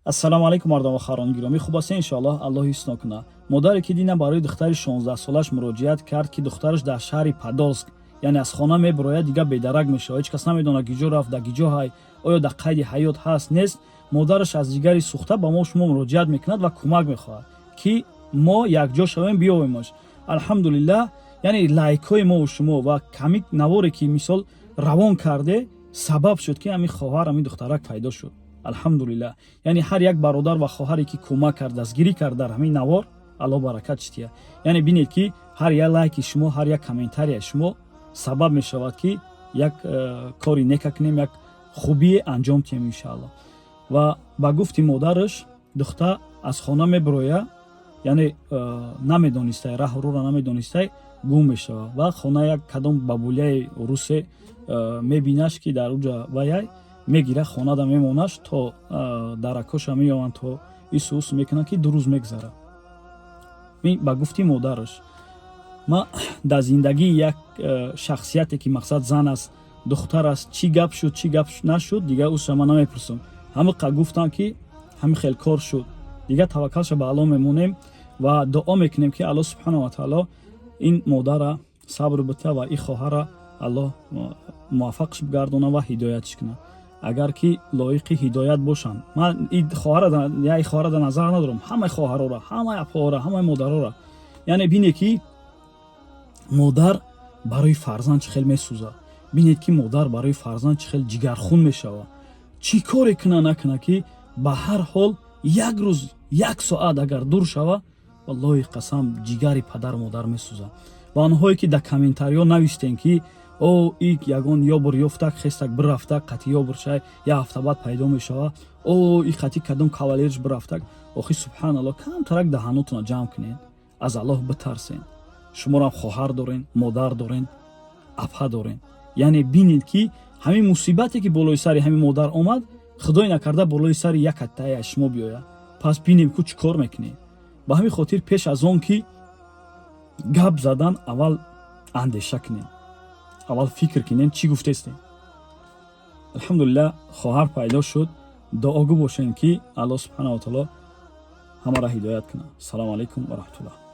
Ассалому алайкум, мардон ва хоҳарони гиромӣ, хуб ҳастед, иншоаллоҳ, Аллоҳ ҳифзно кунад. Модаре ки дина барои духтари 16-солаш муроҷиат кард, ки духтараш дар шаҳри Подолск, яъне аз хона мебирояд, дигар бедарак мешавад, ҳеҷ кас намедонад гиҷо рафт, дар гиҷо ҳай, оё дар қайди ҳаёт ҳаст, нест. Модараш аз ҷигари сӯхта ба мо шумо муроҷиат мекунад ва кӯмак мехоҳад, ки мо якҷо шавем, биёвемаш. Алҳамдулиллаҳ, яъне лайкҳои мову шумо ва ками наворе ки мисол равон карде, сабаб шуд, ки ҳамин хоҳар, ҳамин духтарак пайдо шуд. Алҳамдулиллаҳ, яъне ҳар як бародар ва хоҳаре ки кӯмак кард, дастгирӣ кард дар ҳамин навор, Аллоҳ баракат диҳад. Яъне бинед, ки ҳар як лайки шумо, ҳар як комментарияи шумо сабаб мешавад, ки як кори нека кунем, як хубие анҷом диҳем, иншааллоҳ. Ва ба гуфти модараш, духтар аз хона мебирояд, яъне намедонистай, раҳу рӯра намедонистай, гум мешавад ва хона як кадом бабуляи русе мебинаш, ки дар уҷа ваяй мегира, хонада мемонаш, то даракоша меёванд, то ису усу мекунанд, ки 2 рӯз мегзарад. Ба гуфти модараш, ма дар зиндагии як шахсияте ки мақсад зан аст, духтар аст, чӣ гап шуд, чӣ гап нашуд, дигар уша ман намепурсам. Ҳамиқа гуфтам, ки ҳамин хел кор шуд. Дигар таваккалша ба Аллоҳ мемонем ва дуо мекунем, ки Аллоҳ субҳанаҳу ва таоло ин модара сабр бита ва ин хоҳара Аллоҳ муваффақш бигардона ва ҳидоятш кунад, агар ки лоиқи ҳидоят бошанд. Ман и хоҳара дар назар надорам, ҳамаи хоҳарора, ҳамаи апоҳора, ҳамаи модарора. Яъне бинед, ки модар барои фарзанд чӣ хел месӯзад, бинед, ки модар барои фарзанд чӣ хел ҷигархун мешавад, чӣ коре куна накуна, ки ба ҳар ҳол як рӯз, як соат агар дур шава, валлоҳи қасам, ҷигари падару модар месӯзад. Ва онҳое ки дар комментариҳо навистем, ки о и ягон ёбур ёфтак, хестак бирафтак, қати ёбур шай, як ҳафта баъд пайдо мешавад, о и қати кадом кавалерш бирафтак, охи, субҳаналло, камтарак даҳанотона ҷамъ кунед, аз Аллоҳ битарсен. Шуморам хоҳар дорен, модар дорен, апа дорен. Яъне бинед, ки ҳамин мусибате ки болои сари ҳамин модар омад, худое накарда, болои сари як аттае аз шумо биёяд, пас бинем, ку чӣ кор мекунед. Ба ҳамин хотир пеш аз он ки гап задан, аввал андеша кунем, аввал фикр кунем, чӣ гуфтестем. Алҳамдулиллаҳ, хоҳар пайдо шуд. Дуогӯ бошем, ки Аллоҳ субҳанаву таоло ҳамаро ҳидоят кунад. Салому алайкум ва раҳматуллоҳ.